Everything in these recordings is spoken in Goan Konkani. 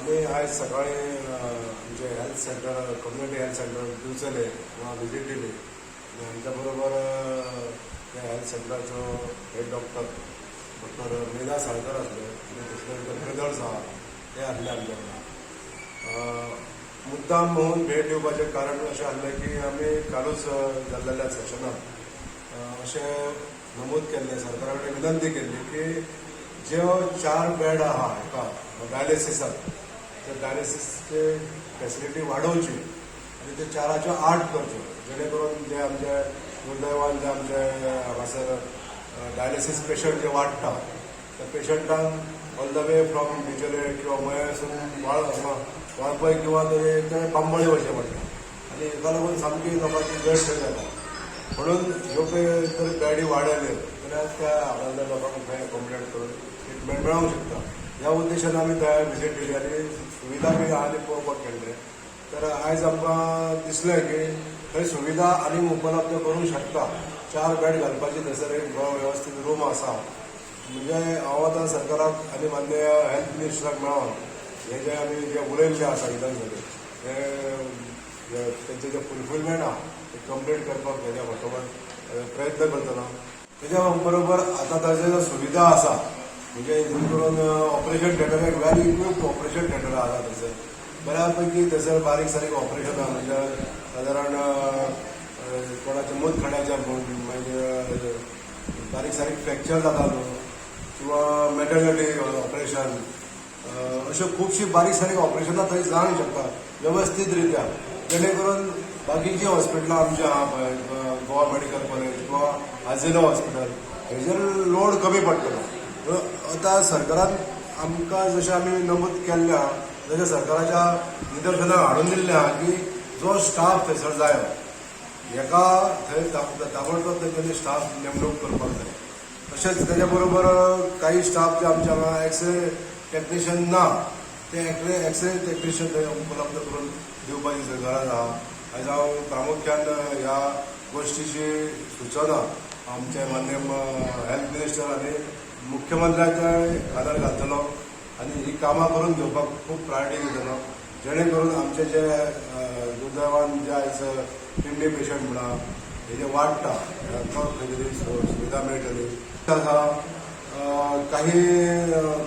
आमी आयज सकाळी आमचे health centre, community health centre दिवचले हांगा विजीट दिली आनी आमच्या बरोबर त्या हेल्थ सेंटराचो हेड डॉक्टर, डॉक्टर मेधा साळकर आसले आनी दुसरे ब्रदर्स आहा ते आसले आमच्या वांगडा. मुद्दाम म्हणून भेट दिवपाचें कारण अशें आसलें की आमी कालूच जाल्लेल्या सेशनाक अशें नमूद केल्लें, सरकारा कडेन विनंती केल्ली की ज्यो चार बेड आहा हाका डायलिसिसाक, ते डायलिसिसचे फॅसिलिटी वाडोवची आनी ते चाराच्यो आठ करच्यो, जेणे करून जे आमचे दुर्दैवान जे आमचे हांगासर डायलिसीस पेशंट जे वाडटा, त्या पेशंटांक all the way from Bicholim किंवा मयेसून वाळपय किंवा तरी ते बांबोळे वचचें पडटा आनी हेका लागून सामकी लोकांची गैरसोय जाता. म्हणून ह्यो पळय जर बेडी वाडयल्यो जाल्यार त्या हांगासरल्या लोकांक थंय अकोमोडेट करून ट्रिटमेंट मेळोंक शकता. ह्या उद्देशान आमी थंय विजीट दिली आनी सुविधा बी आहा ती पळोवपाक गेल्ले. तर आयज आमकां दिसलें की थंय सुविधा आनीक उपलब्ध करूंक शकता. चार बेड घालपाची थंयसर एक बरो वेवस्थीत रूम आसा. म्हणजे हांव आतां सरकाराक आनी माननीय हेल्थ मिनिस्टराक मेळोन हे जे आमी जे उलयल्ले आसा विधानसभेत, ते तेंचे जे फुलफिलमेंट आहा ते कंप्लीट करपाक तेज्या फाटोफाट प्रयत्न करतलो. तेज्या बरोबर आतां ताजे ज्यो सुविधा आसा, म्हणजे हितून करून ऑपरेशन थिएटर, एक वेल इक्विप्ड ऑपरेशन थिएटर आसा थंयसर. बऱ्या पैकी थंयसर बारीक सारीक ऑपरेशनां, म्हणजे सादारण कोणाचे मूतखड्याचे म्हूण, मागीर बारीक सारीक फ्रॅक्चर जाता न्हू किंवा मॅटर्निटी ऑपरेशन, अश्यो खुबशीं बारीक सारीक ऑपरेशनां थंय जावंक शकता वेवस्थीत रित्या. जेणे करून बाकीचीं हॉस्पिटलां आमची आहा पळय, गोवा मेडिकल कॉलेज किंवा आझिलो हॉस्पिटल, हेजेर लोड कमी पडटलो. आतां सरकारान आमकां जशें आमी नमूद केल्लें आहा, तशें सरकाराच्या निदर्शनाक हाडून दिल्लें आहा की जो स्टाफ थंयसर जायो, हेका थंय ताबडतोब तेंच्यांनी स्टाफ नेमणूक करपाक जाय. तशेंच तेच्या बरोबर काही स्टाफ जे आमच्या हांगा एक्सरे टेक्निशियन ना, ते एक्सरे टेक्निशियन थंय उपलब्ध करून दिवपाची गरज आहा. आयज हांव प्रामुख्यान ह्या गोश्टीची सुचना आमचे माननीय हेल्थ मिनिस्टर आनी मुख्यमंत्र्याच्या कानार घालतलो आनी ही कामां करून घेवपाक खूब प्रायोरिटी दितलो, जेणे करून आमचे जे दुर्दैवान जे आयज किडनी पेशंट म्हणा हे जे वाडटा, तांकां खंय तरी सुविधा मेळटली. आसा काही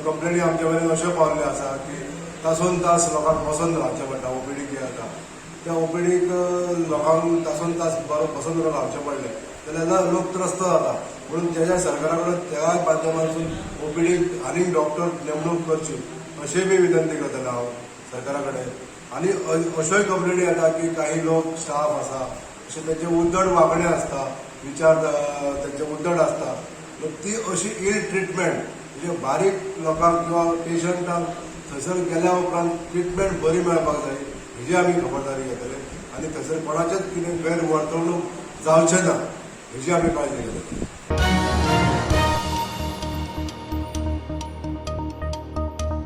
कंप्लेनी आमच्या मेरेन अश्यो पावल्ल्यो आसा की तासून तास लोकांक बसून रावचें पडटा. ओपीडी जी आसा त्या ओपीडीक लोकांक तासून तास बरो बसून रावचें पडलें जाल्यार लोक त्रस्त जाता. म्हणून तेज्या सरकारा कडेन त्याय माध्यमांतसून ओपीडीक आनीक डॉक्टर नेमणूक करची अशी बी विनंती करतलो हांव सरकारा कडेन. आनी अश्योय कंप्लेनी येता की काही लोक स्टाफ आसा अशे तेंचे उद्दड वागणें आसता, विचार तेंचे उद्दड आसता. ती अशी इल ट्रिटमेंट, म्हणजे बारीक लोकांक किंवा पेशंटांक थंयसर गेल्या उपरांत ट्रिटमेंट बरी मेळपाक जाय हेजी आमी खबरदारी घेतले आनी थंयसर कोणाचेच कितें गैरवर्तणूक जावचें ना हेजी आमी काळजी घेतले.